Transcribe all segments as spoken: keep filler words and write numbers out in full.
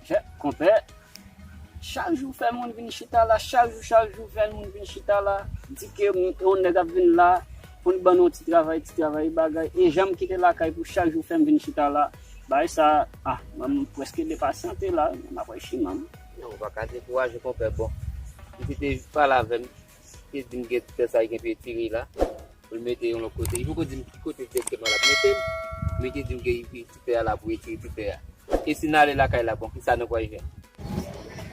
Chè, konpè, chak jou fè moun vin chita la, chak jou, chak jou fè moun vin chita la. Di ke yon nèg ap vin la pou l ban nou ti travay, ti travay, bagay. E jan m kite lakay pou chak jou fè m vin chita la. Bagay sa, ah, mwen m prèske depasyante la, m ap rechima m. Non, ou pa ka dekouraje, konpè. Bon, li te pale avè m, li te di m gen tè sa, li gen pou retire la, pou l mete yon lòt kote. Li poko di m ki kote egzakteman l ap mete l, men li te di m gen ti tè a la pou retire ti tè a. E si n ale lakay la, bon, kisa nou pral jwenn?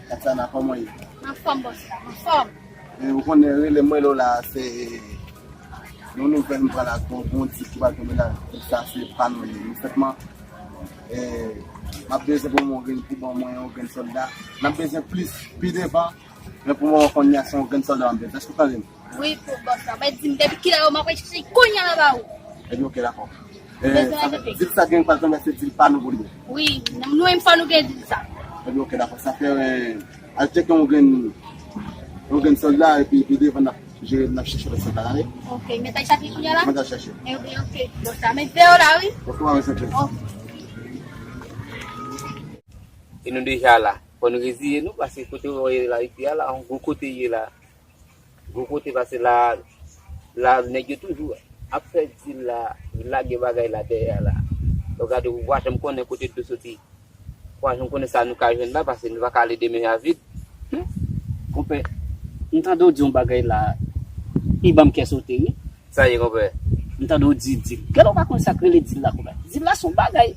Tatiana, kòman ye? Anfòm, bòs la, anfòm. E ou konnen, rele m, rele w la, se yon nouvèl m pral ak bon, bon ti ki pral tonbe la. Sa se pa nou li. Nou sètman, e, m ap bezwen pou mwen, pou ban mwen yon grenn sòlda. N ap bezwen plis, pi devan. Men pou mwen, kounye a, se yon grenn sòlda m ap bezwen. Èske w tande m? Wi, pou bòs la. Mwen di m, depi kilè yo m ap rechèche kounye a la ba ou. Ebyen, oke, dakò. E, dil sa gen pral tonbe, se dil pa nou pou li ye. Wi, nou menm fò nou gen dil sa. Ebyen, oke, dakò. Sa fè, e, al tcheke yon grenn, yon grenn sòlda, epi, epi devan n ap jere, n ap chèche lòt sòlda la, wi. Oke, mwen t al chache kounye a la? Mwen t al chache. Ebyen, oke, bòs la. Men deyò la, wi. Oke, w a rezève. Oke. E nou deja la. Fò nou reziye nou, paske kote w ye la, isit a la, yon gwo kote ye la. Gwo kote, paske la, la, nèg yo toujou ap fè dil la, lage bagay la dèyè la. Lè w gade, ou pa janm konnen kote dlo soti. Ou pa janm konnen sa nou ka jwenn la, paske nou pa ka ale de men a vid. Hmm? Konpè, m tande w di yon bagay la, li ban m kè sote, wi. Sa ye, konpè? M tande w di dil. Gade, w pa konn sa k rele dil la, konpè. Dil la se yon bagay.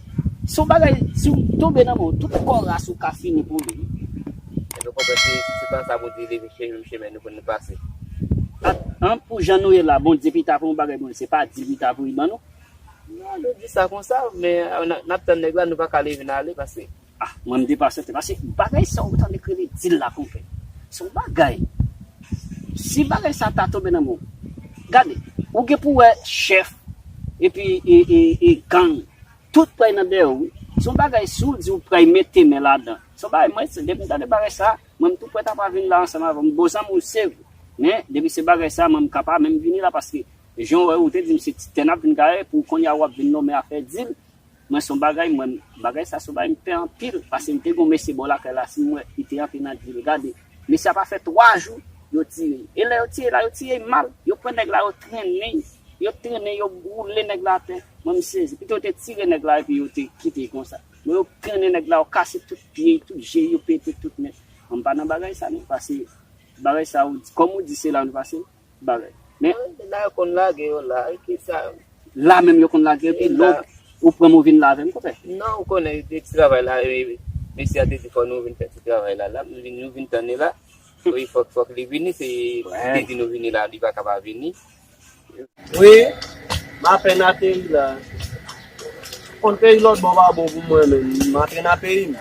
Se yon bagay, si w tonbe nan men w, tout kò ras ou ka fini pou li. Ebyen, konpè, se, se pa sa Bondye leve chèche menm chemen nou pou nou pase. An, an, pou jan nou ye la, Bondye pita pou yon bagay, Bondye, se pa dil pita pou li ban nou. Non, nou di sa konsa, men, a, n a, n ap tann nèg la, nou pa ka leve n ale, paske Ah, mwen m depasyante, paske bagay sa ou tande k rele dil la, konpè. Se yon bagay. Si bagay sa ta tonbe nan men w, gade, ou gen pou wè chèf, epi e, e, e gang, tout pral nan dèyè w, wi. Se yon bagay, si w di w pral mete men ladan. Se yon bagay, mwen, se, depi m tande bagay sa, mwen m tou prèt ap vin la ansanm avè w. M bon zanmi w, se vre. Men, depi se bagay sa, mwen m ka pa menm vini la, paske jan w wè, ou te di m se ti tè n ap vin gaye, pou kounye a w ap vin nonmen afè dil. Mwen se yon bagay, mwen, bagay sa se yon bagay m pè anpil, paske m te gen yon mesye bò lakay la, si m wè li te antre nan dil, gade, mesye a pa fè twa jou, yo tire l. E lè yo tire l la, yo tire l mal, yo pran nèg la, yo trennen, yo trennen, yo woule nèg la atè. Mwen m sezi, pito yo te tire nèg la epi yo te kite l konsa. Men yo trennen nèg la, yo kase tout pye l, tout je l, yo pete tout nèt. Mwen m pa nan bagay sa non, paske bagay sa, ou di, kòm ou di, se la nou pase. Bagay. Men la yo konn lage yo la, e ki sa? La menm yo konn lage, epi lè ou pran m ou vin la avè m, konpè. Non, ou konnen, de ti travay la, e, mesye a te di fò nou vin fè ti travay la, la, nou vin, nou vin tann li la. Wi, fòk, fòk li vini, se li te di nou vini la, li pa ka pa vini. Wi, m apèn ateri la. Konn peyi lòt bò pa bon pou mwen menm. M antre nan peyi m.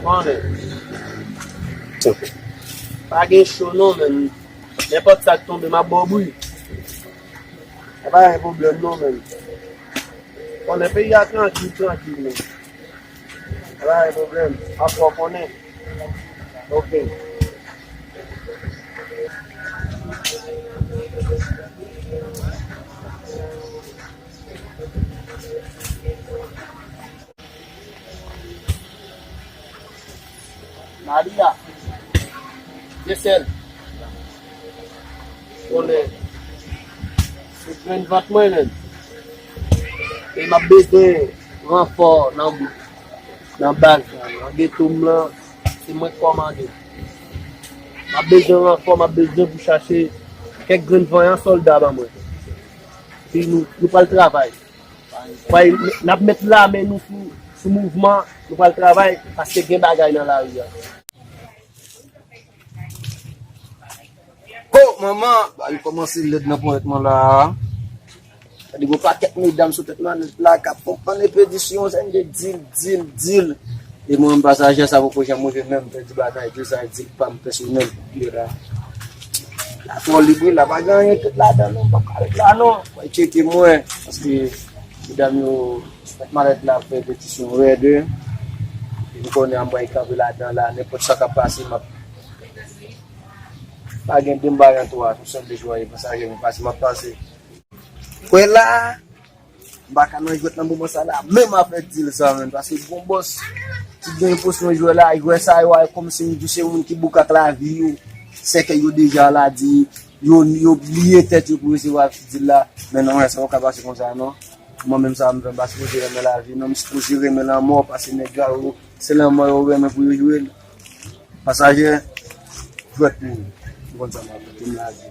Konnen. Pa gen cho non, menm. Nenpòt sa k tonbe, m ap ba w bri. Sa pa gen pwoblèm non, menm. Konnen peyi a trankil, trankil, menm. Sa pa gen pwoblèm. Apre w konnen. Ok. Maria, Jesèl, konnen se grenn vant mwen menm. E m ap bezwen ranfò nan bout, nan baz la, nan geto m lan, se mwen k kòmande. M ap bezwen ranfò, m ap bezwen pou chache kèk grenn vanyan sòlda ban mwen. Epi nou, nou pral travay. Pral, n ap met lame nou sou, sou mouvman, nou pral travay, paske gen bagay nan lari a. Ho, manman! Bagay kòmanse lèd nan ponyèt mwen la. Gade gon pakèt medam sou tèt manèt la k ap fè yon pann repedisyon, sa vle di dil, dil, dil. E mwen menm pasaje sa poko janm rive menm fè di bagay, di sa di pa m pèsonèl pou pye la. La twò lib wi, la pa gen anyen tèt ladan non, m p ap ka ret la non. Mwen tcheke mwen, paske medam yo, tèt malèt la ap fè petisyon rèd wi. E m konnen anba e kanpe ladan la, nenpòt sa k ap pase, m ap pa gen de m pa gen twa, tou sèl de jwa e pasaje mwen pase, m ap pase. Kwè la, m pa ka nan jwèt nan moman sa la, menm afè dil sa menm, paske gon bòs, Gen pwosyon jwè la, jwè sa yo a kòmsi m di se moun ki boukak lavi yo. Sèkèy yo deja la di yo, yo bliye tèt yo pou resevwa ti dil la. Men non, sa pa ka pase konsa non. Mwen menm sa m fè m pa sipoze renmen lavi non, m sipoze renmen lanmò, pase nèg la yo, se lanmò yo renmen pou yo jwe l. Pasaje, jwèt pou ou. Ou konn sa m ap di, m la di.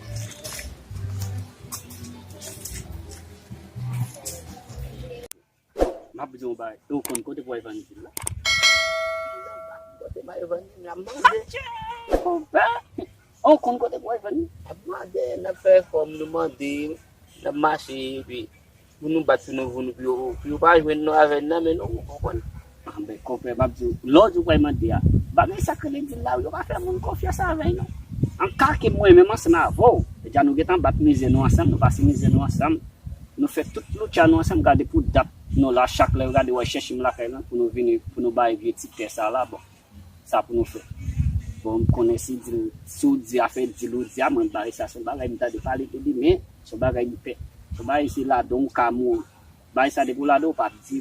M ap di yon bagay, ou konn kote pou w al vann dil la? Kote m al vann dil la, m mande. Konpè, ou konn kote pou w al vann li? N ap mande, n ap fè fòm, nou mande, n ap mache, epi pou nou bat pou nou, pou nou, pou yo, pou yo pa jwenn nou avè n nan men nou, ou konprann? Anben, konpè, m ap di w, lè w di w pral mande a, bagay sa k rele dil la, yo pa fè moun konfyans avè l non. An ka ke mwen menm ansanm avè w, deja nou gentan bat mizè nou ansanm, nou pase mizè nou ansanm, nou fè tout loutcha nou ansanm, gade pou dat nou la, chak lè yo gade w al chèche m lakay lan pou nou vini, pou nou bay vye ti tè sa la, bon. Sa pou nou fè. Bon, m konnen si di, si w di afè dil ou di a, mwen bagay sa se yon bagay m tande pale de li, men se yon bagay m pè. Se yon bagay se ladan w ka mouri. Bagay sa depi w ladan w p ap di.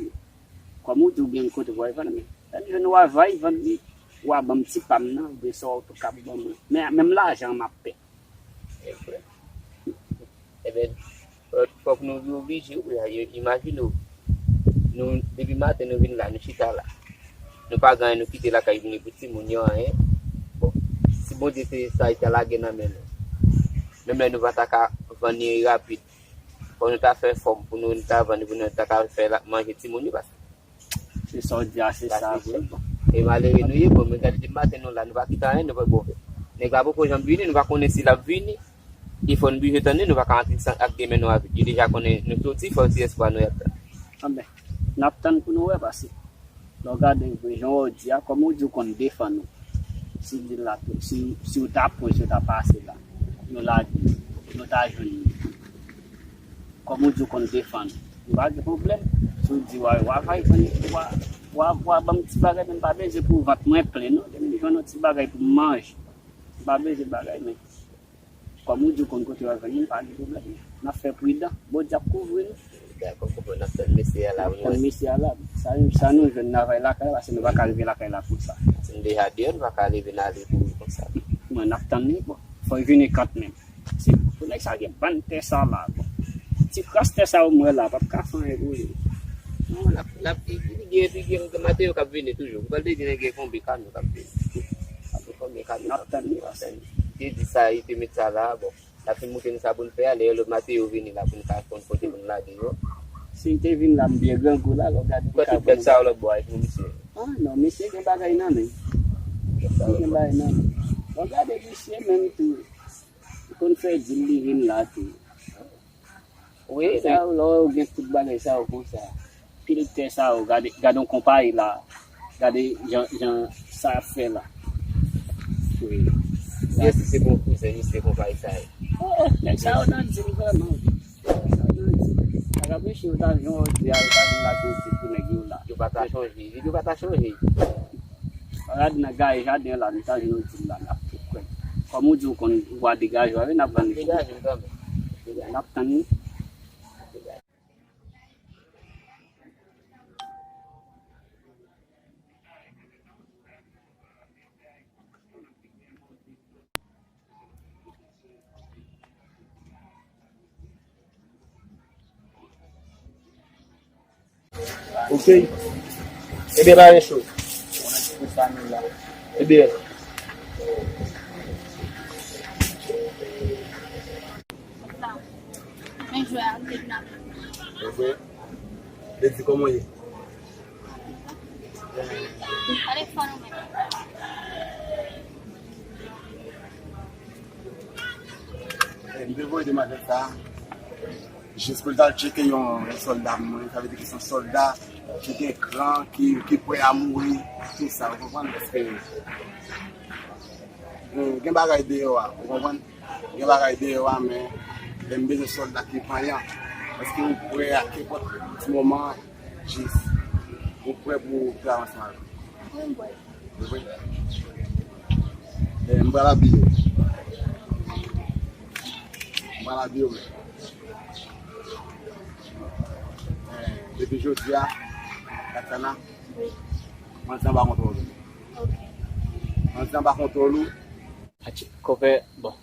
Kòm ou di w gen kote pou w al vann li. Lè m jwenn ou a va al vann li, ou a ban m ti pa m nan, oubyen sa w tou kab ban mwen. Men menm lajan m ap pè. Ebyen, fòk nou oblije, wi, imajine w. Nou, depi maten, nou vin la, nou chita la. Nou pa gen anyen, nou kite lakay vini pou timoun yo, anyen. Bon, si Bondye te sa, li ta lage nan men nou. Menm lè nou pa ta ka vann li rapid, fò nou ta fè fòm pou nou, nou ta vann li, pou nou ta ka fè la, manje timoun yo, paske Se sa w di a, se sa vre. E malere nou ye, bon, men gade depi maten nou la, nou pa kite anyen, nou pa, bon, nèg la poko janm vini, nou pa konnen si l ap vini. E fò n blije tann li, nou pa ka antre san, ak de men nou avè l. Yo deja konnen nou soti, fò se espwa nou y ap tann. Anben, n ap tann pou nou wè, paske lè w gade vre, jan w di a, kòm ou di w konn defann ou. Si dil la, si, si w ta pran, si w ta pase la, yo lage, yo ta jwenn li. Kòm ou di w konn defann ou, nou pa gen pwoblèm. Si w di w a, w a fè, w a, w a, w a ban m ti bagay, men m pa bezwen pou vant mwen plen, non. Depi m jwenn yon ti bagay pou m manje, m pa bezwen bagay, men kòm ou di w konn kote w ap jwenn li, pa gen pwoblèm. N ap fè pridan. Bondye ap kouvri nou. Dakò, konprann, n ap tann mesye a la, wi. N ap tann mesye a la. Sa, sa nou jwenn nan vay lakay la, paske nou pa ka rive lakay la konsa. Si n deja deyò, nou pa ka leve n ale kouri konsa. Mwen, n ap tann li, bon. Fò l vini kantmenm. Se pou nèg sa gen bann tè sa la, bon. Ti kras tè sa yo m wè la, p ap ka fè anyen pou li. Non, l ap, l ap, li, li gen, li gen matè yo k ap vini toujou. Ou pral te di nèg gen konbyen kamyon k ap vini. Ap gen konbyen kamyon k ap vini. N ap tann li, paske te di sa, li te met sa la, bon. L ap fin montre nou sa pou n fè a, lè lòt matè yo vini la, pou n ka konn kote pou n lage yo. Si l te vin la, m byen grangou la, lè w gade. Ou kwè tout bèt sa yo lòt bò a, e pou misye? Ah, non, misye gen bagay nan men. Misye gen bagay nan men. Lè w gade misye menm tou. Li konn fè dil li vin la tou. Wi, sa yo, lè w gen tout bagay sa yo konsa. Pil tè sa yo, gade, gade yon konpayi la. Gade jan, jan sa ap fè la. Wi. Misye si se bon kouzen, misye konpayi sa yo. Oh, nèg sa yo nan dil vrèman. Nèg sa yo nan dil. Sa ka peche yo ta vin yon di a, yo ta vin lage yon dil pou nèg yo la. Yo pa ta chonje, yo pa ta chonje. Parad nan gaye jaden la, nou ta jwenn yon dil la, n ap tout kwè. Kòm ou di w konn ou a degaje w, n ap vann li. Degaje l kanmenm. N ap tann li. Ok. Ebyen, pa gen cho. Ebyen. Men jwè a, m te vin avè l. Mwen vre. Lady, kòman w ye? Pale fò non, men. Eh, m te voye demoiselle sa, jis pou l t al tcheke yon, yon sòlda mwen, sa vle di ki se yon sòlda ki gen kran, ki, ki prè a mouri, tout sa, ou konprann? Paske, eh, gen bagay deyò a, ou konprann? Gen bagay deyò a, men, men m bezwen sòlda ki vanyan. Èske ou prè a kenpòt ti moman, jis ou prè pou travay ansanm avè m? Wi, m prè. Ou prè? Eh, m pral abiye w. M pral abiye w, men. Eh, depi jodi a, Tatiana, wi. Manti anba kontwòl ou. Ok. Manti anba kontwòl ou. Atchè, konpè, bon.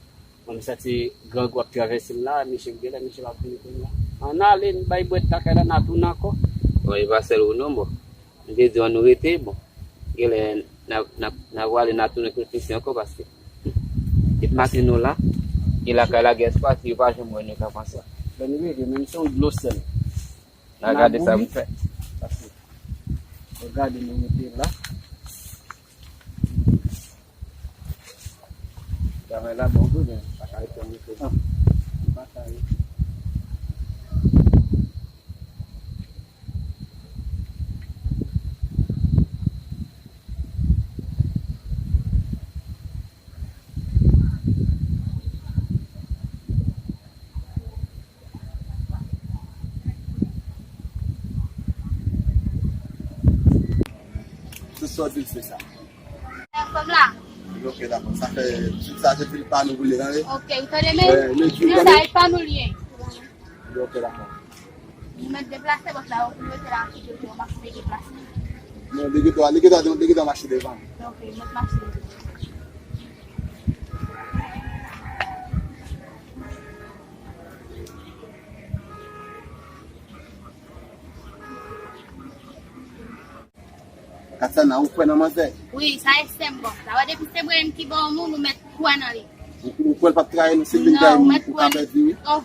Mwen, m santi grangou ap travèse m la, misye genlè, misye p ap vini kounye a. Ann ale, n bay bwèt lakay la, n a tounen ankò. Bon, e pa sèl ou non, bon. M te di w ann nou rete, bon. Genlè, n a, n a, n a prale, n a tounen kot misye ankò, paske depi maten nou la, e lakay la gen espwa, si yo pa janm wè nou ka panse. Lè nou rive, menm si se yon dlo sèl. N a gade sa pou fè. Gade nou mete la. Travay la bon tou, men pa ka rete an mete non. Pa ka rete. Tout sa w di l se sa. Fòm la. Ok, dakò. Sa fè tout sa se pil pa nou boule, tande? Ok, ou tande men? Wi, men sa e pa nou l ye. Ok, dakò. Ou mèt deplase bòs la, ou mete la anpil de tou, ou mèt deplase. Non, li gentan, li gentan, li gentan mache devan. Ok, mèt mache devan. Katsana, ou kwè nan manzè? Wi, sa e sè m bòs la. Wè depi se mwen menm ki ba w moun, ou mèt kwè nan li. Ou, ou kwè l p ap trayi nou, si l vin trayi nou, ou ka pèdi, wi. Oh,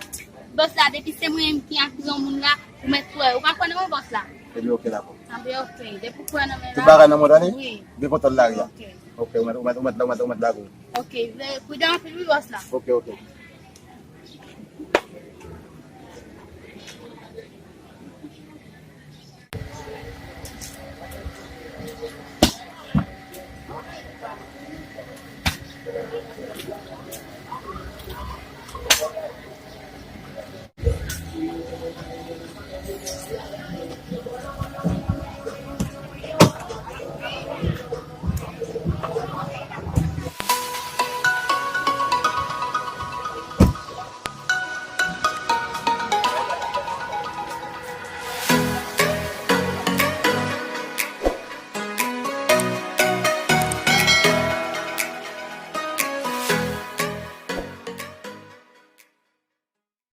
bòs la, depi se mwen menm ki atire yon moun la, ou mèt kwè. Ou ka kwè nan mwen, bòs la? Ebyen, ok, dakò. Anben, ok. Depi ou kwè nan mwen la. Tout bagay nan mwen, tande? Wi. Byen kontan lari a. Ok. Ok, ou mèt, ou mèt, ou mèt, ou mèt, ou mèt lage w. Ok, pridan anpil, wi, bòs la. Ok, ok.